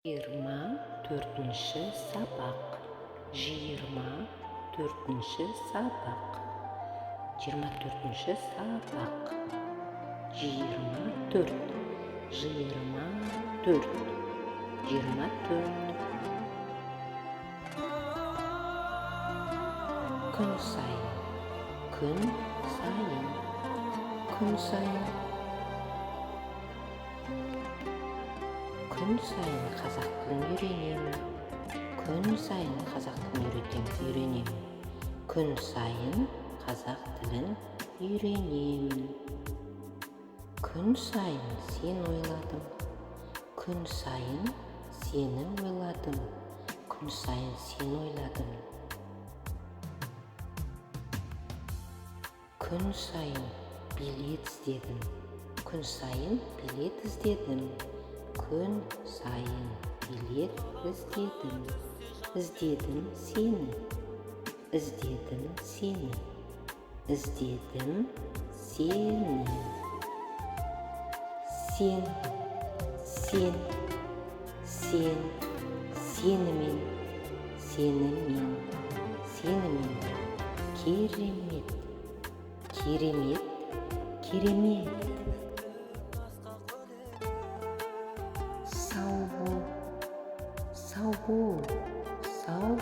24-ші сабақ. 24-ші сабақ. 24-ші сабақ. 24. 24. 24. Күн сайын. Күн сайын. Күн сайын. Күн сайын қазақ тілін үйренемін. Күн сайын қазақ тілін үйренемін. Күн сайын қазақ тілін үйренемін. Күн сайын сен ойладым. Күн сайын сені ойладым. Күн сайын сені ойладым. Күн сайын билет іздедім. Күн сайын билет іздедім. Күн сайын билет іздедім. Іздедім сені. Іздедім сені. Іздедім сені. Сен, сен, сен, сенімен, сенімен, сенімен. Керемет, керемет, керемет. Сау бол, сау бол, сау